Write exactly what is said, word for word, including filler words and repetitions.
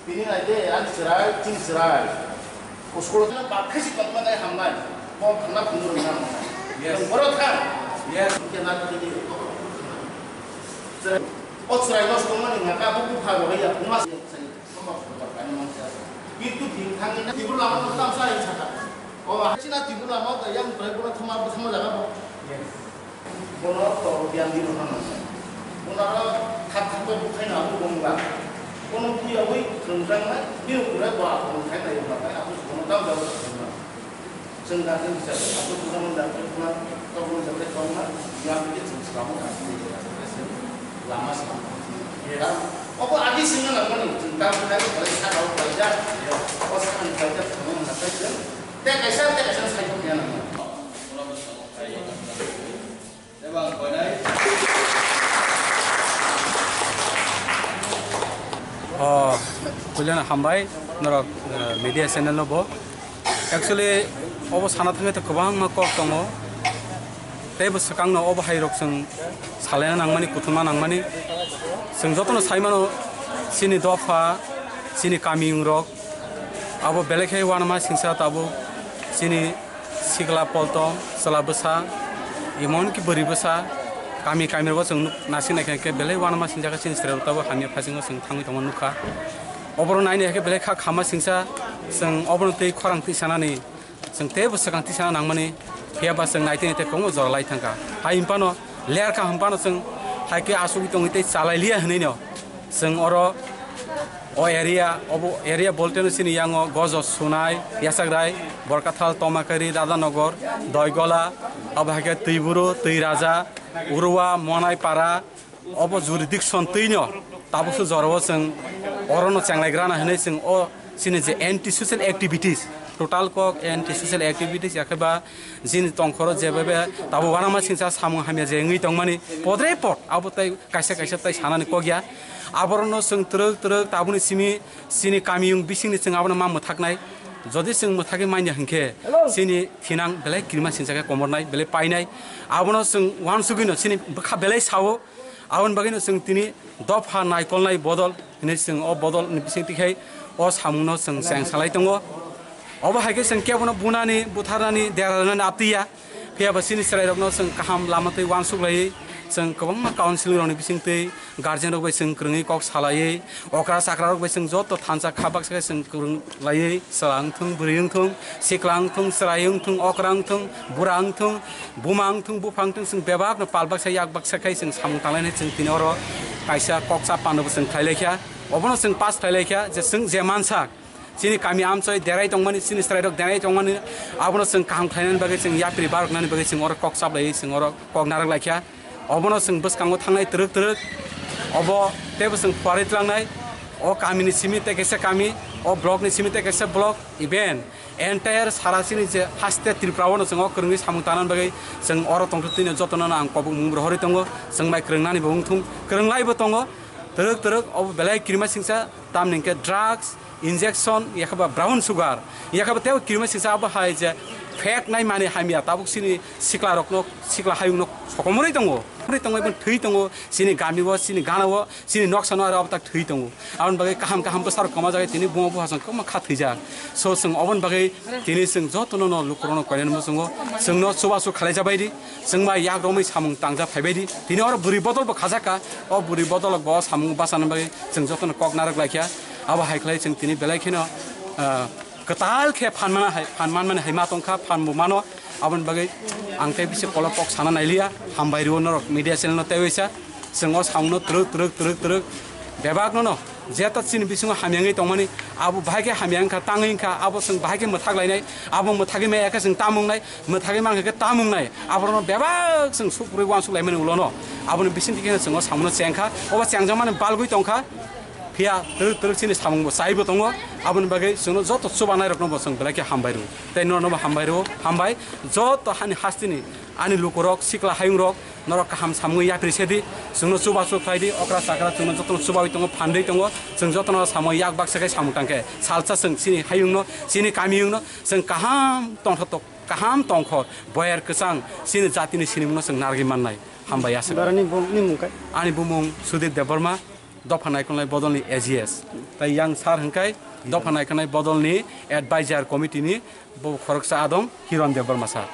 Tini nai de, ani chwrai, chini chwrai. O school-o thangna bakhaisi tongma nai hamnai. Bo thangna phunuk rwna hamnai. Yes. Nwng borok thang. Yes. Hwnkhe na tini. Chwrai. O chwrai nosto wngmani hwnka khe abo bupha rohorya, buma sai, buma sai, buma sai, ani mangsa. Kintu thing thangwi na tibur lama no tamsa ri saka. O ha china tibur lama da yang bwrai bono thoma, thoma jaga bo. Yes. Bono to biyan di bono nang. Bono ro thak thak bai bukhai na abo bongla. Bono buyawi khwngjang nai, bini ukulai bo abo bongkhai nai, ukulai abo bono tam jaga khwngjang. Chwng da khe bisa khe abo bono da khe khna, to bono da khe khna, ya khe chwng swlamo da khe lama swlamo. Yes. Obo adi singna nangmani, chwng da khe khlai saka o khlaijak. Yes. O sakni khlaijak thangmani na khe chwng. Tei kaisa, tei kaisa sai thok ya nangmani. Oh, puilano hambai norok, eh, media channel no bo. Actually, obo sana thangwi to kwbangma kok tongo. Tei bo swkangno obo hai rok chwng salaina nangmani, kuthumna nangmani. Chwng jotono sai mano, chini dopha, chini kamiyung rok, abo belai khe uanama singsa tabuk chini sikla poltom, chwla bwsa, emon ki bwrwi bwsa, kami kami rogo chwng nuk-, nasing nai khe belai uanama singjak khe chini chwrai rok tabuk hamya phaising o chwng thangwi tongma nukha. Oborok naini hai khe belai kha khama singsa, chwng obono tei khorang twi sanani, chwng teibo swkang twi sana nangmani, phiya ba chwng naitwi naitwi kwbangma jora lai thangkha. Hai hwnphano lerkha hwnphano chwng hai khe achugwi tongwi tei chalai liya hwnwi no. Chwng oro o area, obo area bolte no chini yango Gojo, Sunai, Yachakrai, Borkathal, Tomakari, Radhanogor, Doigola, obo hai khe Twiburu, Twiraja, Urua, Monaipara, obo jurisdiction twi no tabukso jorao chwng oro no chenglaigrana hwnwi chwng o chini je anti social activities, total kok anti social activities, yakhe ba Jini tongkhoro jebebe tabuk uanama singsa samung hamya je wngwi tongmani podre pod abo tei kaisa kaisa tei sanani kok ya. Aborokno chwng twrwk twrwk tabukni simi chini kamiyung bisingni chwng abono ma mwthaknai. Jodi chwng mwthagwi manya hwnkhe chini thinang belai kirima singsa khe komornai, belai painai. Abono chwng uansugwino chini bwkha belai sao. Aboni bagwino chwng tini dopha naikolnai bodol hinwi chwng o bodol ni bisingtwi khai o samungno chwng cheng salai tongo. Obo hai khe chwng kebono bunani, butharnani, dera rwnani aptwi ya. Phiya ba chini chwrairokno chwng kaham lama twi uansuk laiwi chwng kwbangma counseling rokni bisingtwi guardian rok bai chwng kwrwngwi kok salaiwi okra chakra rok bai chwng joto thansa kha baksa khe chwng kwrwng laiwi chwla wngthung, bwrwi wngthung, sikla wngthung, chwrai wngthung, okra wngthung, bura wngthung, buma wngthung, bupha wngthung, chwng bebakno pal baksa yak baksa khai chwng samung tanglainai chwng tini oro kaisa kok chap pano bo chwng khlai laikha. Obono chwng pass khlai laikha je chwng je mansa chini kami amchoi derai tongmani, chini chwrairok derai tongmani, abono chwng kaham khlainani bagwi chwng yapri baroknani bagwi chwng oro kok chap laiwi chwng oro kok narwk laikha. Obono chwng bwskango thangnai twrwk twrwk, obo teibo chwng phuarwi tlangnai. O kamini simi tei kaisa kami, o block ni simi tei kaisa block, even entire sara chini je haste Tripura o no chwng o kwrwngwi samung tangnani bagwi chwng oro tongthu twino jotono no ang kobok mung rohorwi tongo. Chwng bai kwrwngnani bo wngthung, kwrwnglai bo tongo. Twrwk twrwk obo belai kirima singsa, tamni hwnkhe drugs, injection, yakhaba brown sugar, yakhaba teibo kirima singsa abo hai je fat nai mani hamya tabuk chini sikla rokno, sikla hayungno sokomorwi tongo. Ri tongo, eboni thwi tongo, chini gami o, chini gana o, chini noksa no aro abo tak thwi tongo. Aboni bagwi kaham kaham bwsarok kwma jagwi tini buma buphasong kwma kha thwijak. So chwng oboni bagwi tini chwng jotono no lukurokno koinani muchungo chwngno chubachu khalai jabai di, chwng bai yak romwi samung tangja phaibai di. Tini oro bwrwi bodol bo khajak kha, o bwrwi bodol bo samung bachana bagwi chwng jotono kok narwk laikha. Abo hai khlai chwng tini belai kheno, ah, kwtal khe phan mana hai, phan man mani hai ma tongkha, phan bo mano. Aboni bagwi ang tei bisi kolok kok sana nailiya, hambai rwo norok media channel no tei waisa. Chwng o samungno twrwk, twrwk, twrwk, twrwk bebakno no, jeta chini bisingo hamya wngwi tongmani, abo bahai khe hamya wngkha, tangwi wngkha, abo chwng bahai khe mwthak lainai, abo mwthagwi maya khe chwng tamung nai, mwthagwi mankha khe tamung nai, aborokno bebak chwng sukrui uansuk laimani ulo no, aboni bisingtwi khe chwng o samungno chengkha, obo chengjakmani balgwi tongkha. Phiya twrwk twrwk chini samung bo chai bo tongo, aboni bagwi chwngno joto chubanai rokno bo chwng belai khe hambai rwo. Tei norokno bo hambai rwo, hambai. Joto hani hasteni ani lukurok, sikla hayungrok, norok kaham samungwi yapri se di, chwngno chubachu khlai di, okra chakra chwngno jotono chubawi tongo, phandwi tongo, chwng jotono samung yak baksa khe samung tang khe salsa chwng chini hayungno, chini kamiyungno chwng kaham tongthotok, kaham tongkhor, boyar kwchang chini jatini sinimungno chwng narwgwi mannai. Hambai aswk. Boroni bumung ni mung khe? Ani bumung Sudip Debbarma. Dopha Naikolnai Bodolni A G S, tai yang sir hwnkhe Dopha Naikolnai Bodolni Advisor Committee ni bo khoroksa adong Hiron Debbarma sir.